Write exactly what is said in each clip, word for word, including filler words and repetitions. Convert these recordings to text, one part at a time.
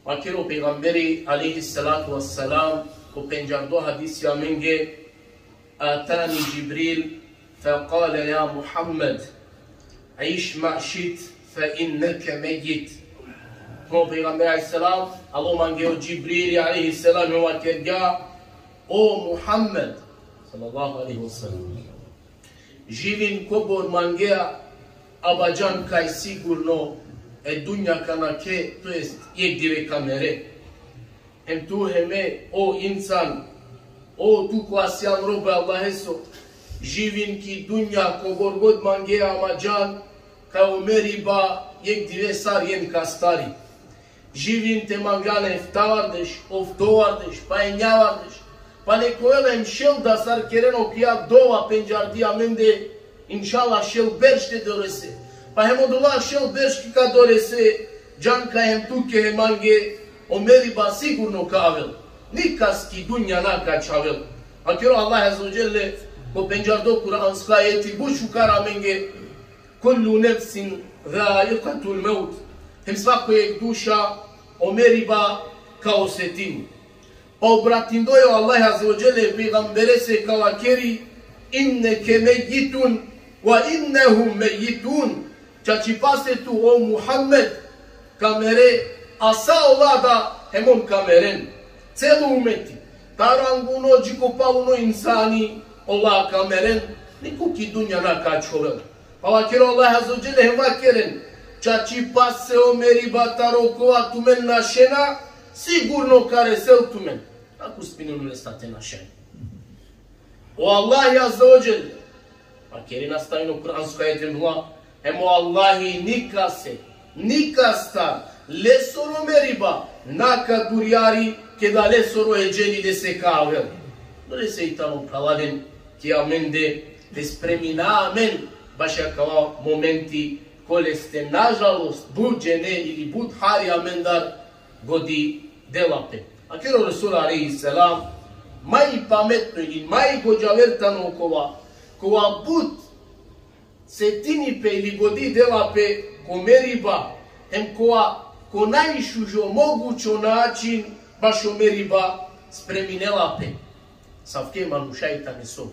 Vakeri o pejgamberi alejhi salatu vesselam, ko pendžardo hadisi amenge: أتاني جبريل فقال يا محمد عش ما شئت فإنك ميت. O pejgamberi alejhi selam, alo mange o Džibrili alejhi selam, hem vakergja: O Muhammed, sallallahu alejhi ve sellem, živin kobor mangea, ama džan kaj sigurno e dunja ka nakhe, to jest jek dive ka mere. Hem tu hem me, o insan, o tu kova sian rob e Allaheso, živin ki dunja kobor god mangea, ama džan kaj o meriba jek dive sar jen ka astari. Živin te mangan eftavardeš, oftovardeš, pa enjavardeš, pa nek ovel hem šel da, sar keren okija dova pendžardi amende, inšallah šel berš te dorese. Pa hem odola šel berš ki ka dorese, džan kaj hem tuke hem mange o meriba sigurno ka avel. Nikas ki dunja na ka čhavel. Vakeri o Allah azze ve dželle ko pendžardo kuransko ajeti but šukar amenge: كل نفس ذائقة الموت. Hem svako jek duša o meriba ka osetini. Pa obratindoj o Allah azze ve dželle pejgamberese ka vakeri: إنك ميت وإنهم ميتون. Čačipase tu, o Muhammed, ka mere, a sa ola da hem on ka meren. Celo umeti, taro anguno dži ko paluno insani, ola ka meren, niko ki dunja na ka čhovel. Pa vakeri o Allah azze ve dželle hem vakeren: Čačipase o meriba taro kova tumen našena, sigurno ka resel tumen. Ako uspinena lestar te našen. O Allah azze ve dželle, vakeri nastavno kuransko ajeti: Hem o Allahi nikase, nikastar, lesoro meriba na ka durjari, keda lesoro edželi lese ka avel. Odolese i tano, phralalen, ki amende te spremina amen bašo akava momenti, koleste, nažalost, but džene ili but hari amendar godi dela pe. Vakeri o Resul alejhi selam: Maj pametno ili maj godžaver tano kova, kova but setini pe ili godi dela pe ko meriba, hem kova ko najšužo mogućo način bašo meriba spreminela pe. Savke manuša i tane so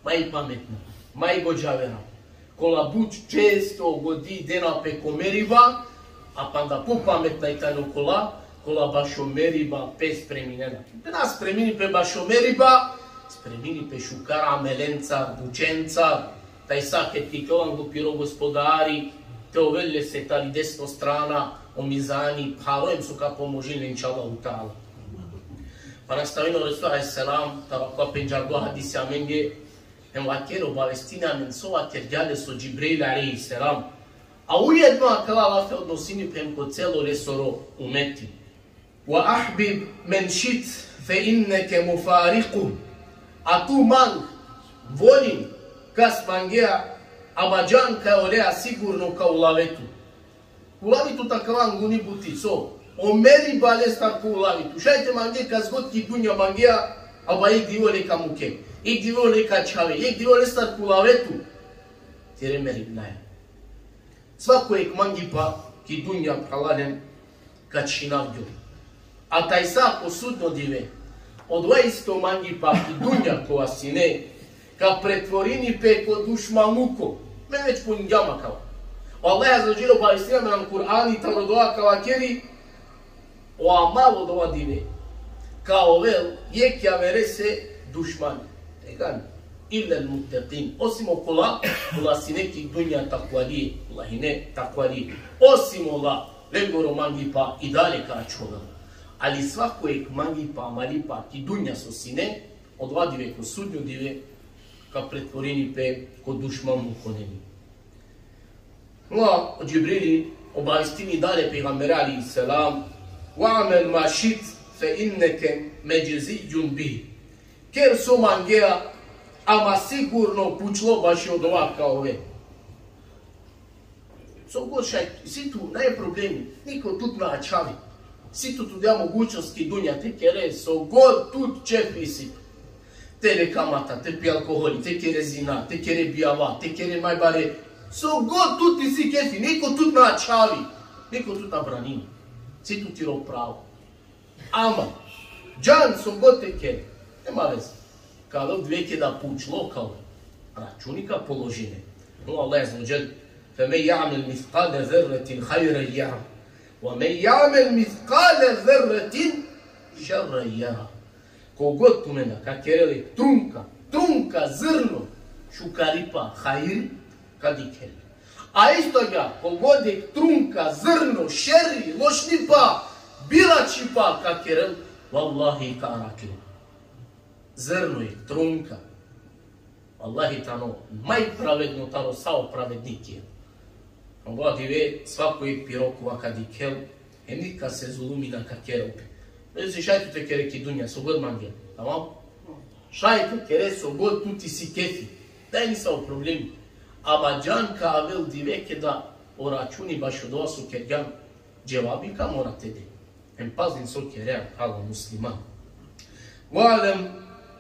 maj pametna, maj godžavera, kola but često godi dena pe ko meriba, a panda popametna i tane okola kola bašo meriba pe spreminena. Te na spremini pe bašo meriba, spremini pe šukar amelencar, bućencar, tajsa ked ka iklol anglo piro Gospodari, te ovel lese tari desno strana o mizani pharo hem so ka pomožini le, inšallahu teala. Pa nastavini o Resul alejhi selam, taro akava pendžardo hadisi amenge, hem vakeri, obavestini amen so vakergja leso Džibril alejhi selam. A ujedno akala lafi odnosini pe hem ko celo lesoro umeti. وأحبب من شئت فإنك مفارقه. A tu mang, volin, kas mangea, ama džan kaj olea sigurno ka ulave tu. Ulavi tut akava anguni buti so o meriba lestar ka ulavi tu. Šaj te mange kas god ki dunja mangea, ama jek dive ole ka muke, jek dive ole ka čhave, jek dive lestar ka ulave tu. Tere meribnaja. Svako jek mangipa ki dunja, phralalen, ka čhinavgjol. A tajsa ko sudnjo dive, odova isto mangipa ki dunja kova sine, ka pretvorini pe ko dušmanluko. Me već pomingjam akava. O Allah azze ve dželle obavestini amen ano Kur'ani taro dova ka vakeri: O amal odova dive ka ovel jekh javerese dušmani. Tegani. إلا المتقين. Osim okola kola sine ki dunja takvalie, kola hine takvalie. Osim ola, lengoro mangipa i dalje ka ačhovel. Ali svako jek mangipa, amalipa ki dunja so sine, odova dive ko sudnjo dive ka pretvorini pe ko dušmanluko neni. Ama o Džibrili obavestini dalje pejgambere alejhi selam: واعمل ما شئت فإنك مجزي به. Ker so mangea, ama sigurno pučlo bašo odova ka ove. So god šaj, isi tu, nane problemi, niko tut na ačhavi. Isi tut odija mogućnost ki dunja te kere so god tut ćefi, isi tu. Te le kamata, te pi alkoholi, te kere zina, te kere bijava, te kere majbare. So god tut isi kefi, niko tut na ačhavi, niko tut na branini. Isi tu tiro pravo. Ama, džan so god te kere, nema veze. Ka avel dive keda pučlo ka ovel. Računi ka položine. No Allah azze ve dželle: فمن يعمل مثقال ذرة خيرا يره ومن يعمل مثقال ذرة شرا يره. Kogod tumenda ka kerel jek trunka, trunka zrno šukaripa, hajri, ka dikhel. A isto agjaar, kogod jek trunka zrno šerri, lošnipa, bilačipa ka kerel, vallahi ka arakhel. Zrno jek trunka. Vallahi tano maj pravedno taro sa o pravednikija. Oba dive svako jek piro kova ka dikhel, hem nikad se zulumi na ka kerel pe. Vezi šaj tu te kere ki dunja, so god mangea. Tamam? Šaj tu te kere so god tuti si kefi. Daj nisavo problemi. Ama džan ka avel dive keda o računi bašo dova so kergjan, dževabi ka mora te de. Hem pazin so kerea, phrala musliman. واعلم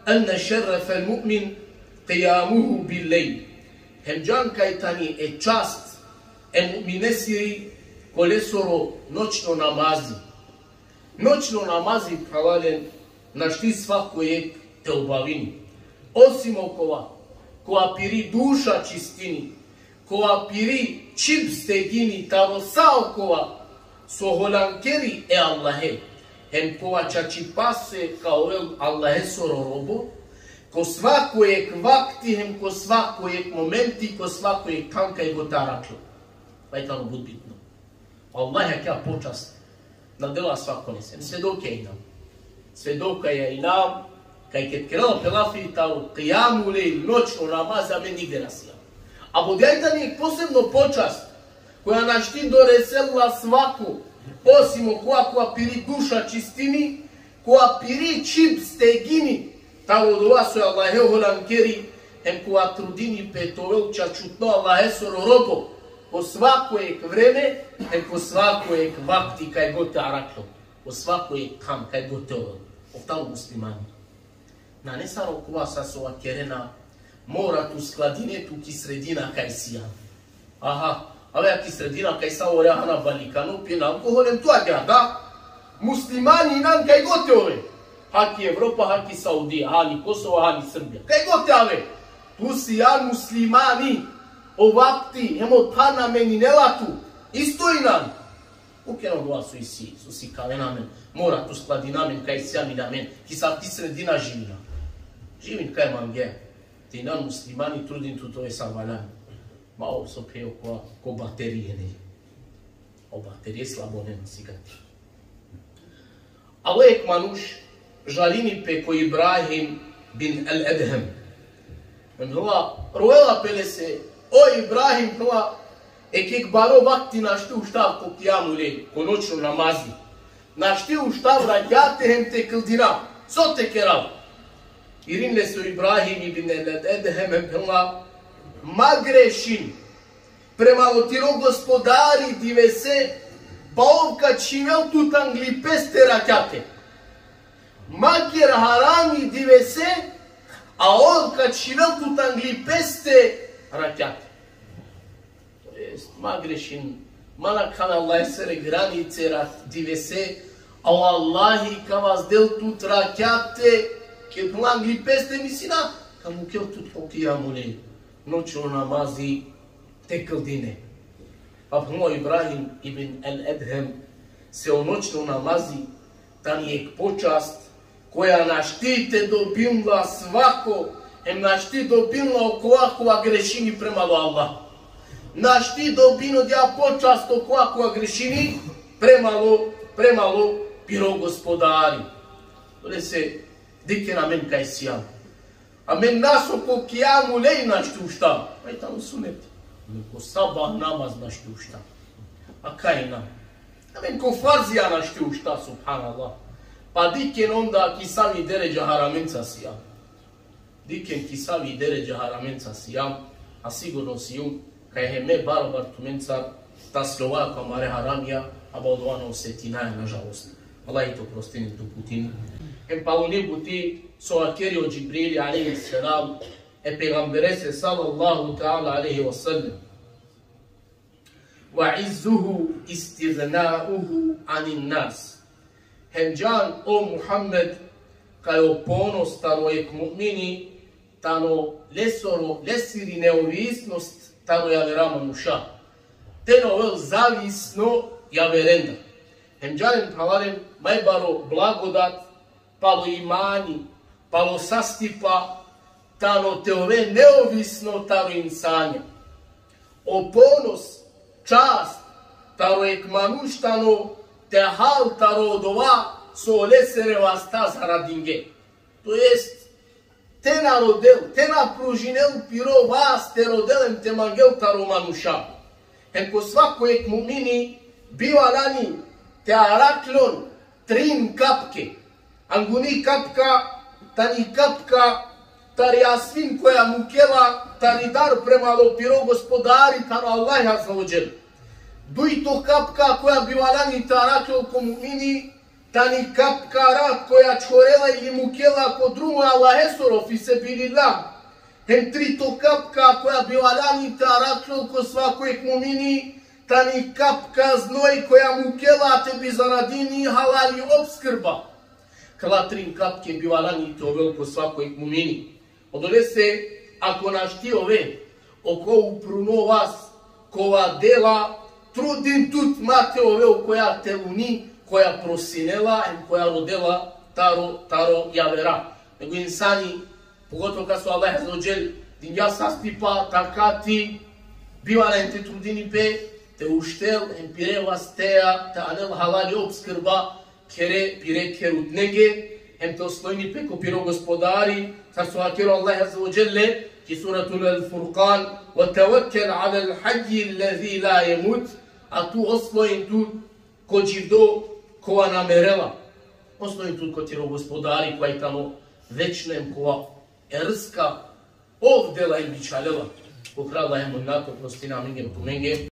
أن شرف المؤمن قيامه بالليل. Hem džan kaj tani e čast e mu'minesiri kolesoro noćno namazi. Noćno namazi, phralalen, našti svako jek te obavini. Osim okova, kova piri duša čistini, kova piri čhib stegini taro sa okova so holankeri e Allahe, hem kova čačipase ka ovel Allahesoro robo, ko svako jek vakti, hem ko svako jek momenti, ko svako jek than kaj god te arakhel. Pa i tano but bitno. Allah akaja počast na dela svakone. Hem svedokaja inam. Svedokaja inam, kaj ked kerela pe lafi taro kijamul lejl, noćno namaz, amen nigde na sijam. A bodija i tani posebno počast, koja našti doresela svako, osim okova kova piri duša čistini, kova piri čhib stegini taro dova so e Allahe holankeri, hem kova trudini pe te ovel čačutno Allahesoro robo, ko svako jek vreme, hem ko svako jek vakti kaj god te arakhel, ko svako jek than kaj god te ovel. Ov tano muslimani. Nane sar okova sa so vakerena, mora tu skladine tu ki sredina kaj sijam. Aha, ave ki sredina kaj sa orea hana balikano, pijena alkohol, hem tu agjaar, da? Muslimani inan kaj god te ove. Ha ki Evropa, ha ki Saudija, ha ni Kosovo, ha ni Srbija. Kaj god te ave. Tu sijan muslimani, o vakti, hem o than nameninela tu. Isto inan. Uken odova so isi, so sikavena amen. Mora tu skladina amen kaj sijam amen. Ki sa ti sredina živina. Živin kaj mangea. Te inan muslimani, trudin tu te ove sar valjan. Ma ov so pe okova ko baterije, ne. O baterije slabonena sigate. Alo jek manuš, žalini pe ko Ibrahim bin el-Edhem. Hem rovela pe lese, o Ibrahim, rovela, jek jek baro vakti našti uštav ko kijamul lejl, ko noćno namazi. Našti uštav rakjate hem te kldina. So te kerav? Irini lese o Ibrahim ibn el-Edhem hem phenela: Ma grešin prema o tiro gospodari divese, pa ov ka čhivel tut angli peste rakjate. Ma ker harami divese, a ov ka čhivel tut angli peste rakjate. To jest, ma grešin, ma nakh han Allahesere granice rat divese, a o Allahi ka vazdel tut rakjate, ked angli peste, mislina, ka mukel tut o kijamul lejl, noćno namazi te kldine. Pa phenela o Ibrahim ibn el-Edhem, se o noćno namazi tani jek počast, koja našti te dobinela svako, hem našti dobinela okova kova grešini prema o Allah. Našti dobini odija počast okova kova grešini prema o, prema o piro gospodari. Lese, dikhen amen kaj sijam. Amen na so ko kijamul lejl našti uštav. Pa i tano sunet. Amen ko sabah namaz našti uštav. A kaj na? Amen ko farzija našti uštav, subhanallah. Pa dikhen onda ki savi deredža haramenca sijam. Dikhen ki savi deredža haramenca sijam, a sigurno sijum, kaj hem me barabar tumencar te aslovaja ko amare haramija, a odova na osetinaja, nažalost. Allah te prostini, te uputini. Hem paluni buti so vakeri o Džibrili alejhi selam e pejgamberese sallallahu teala alejhi ve sellem: وعزه استغناؤه عن الناس. Hem džan, o Muhammed, kaj o ponos taro jek mu'mini tano lesoro, lesiri neovisnost taro javera manuša. Te na ovel zavisno javerenda. Hem džan, phralalen, majbaro blagodat palo imani, palo sastipa tano te ove neovisno taro insanja. O ponos, čast taro jek manuš tano te hal taro odova so lesere vasta zaradinge. To jest, te na rodel, te na pružinel piro vas te rodel hem te mangel taro manuša. Hem ko svako jek mu'mini bi valjani te arakhljol trin kapke. Anguni kapka tani kapka tari asvin koja mukela tari dar prema lo piro Gospodari taro Allah Azze ve Dželle. Dujto kapka koja bi valjani te arakhljol ko mu'mini tani kapka rat koja čhorela ili mukela ko drumo Allahesoro, fi sebilillah. Hem trito kapka koja bi valjani te arakhljol ko svako jek mu'mini tani kapka znoj koja mukela te bi zaradini halali opskrba. Kala trin kapke bi valjani te ovel ko svako jek mu'mini. Odolese, ako našti ove, oko upruno vas, kova dela, trudin tut ma te ove okoja teluni, koja prosinela, hem koja rodela taro, taro javera. Nego insani, pogotovo kad so Allah Azze ve Dželle dingja sastipa, takati, bi valjani te trudini pe, te uštel, hem pire vasteja, te anel halali opskrba, khere pire kherutnenge, hem te oslonini pe ko piro Gospodari, sar so vakeri o Allah Azze ve Dželle, ki Suratul Furkan: "Ve tevekkel alel hajjil lezi la jemut", a tu oslonjen tut ko dživdo kova na merela. Oslonjen tut ko tiro Gospodari, kova i tano večno hem kova e rizka ov dela hem bičhalela. Ko kraj Allah hem ola te prostinel amenge hem tumenge.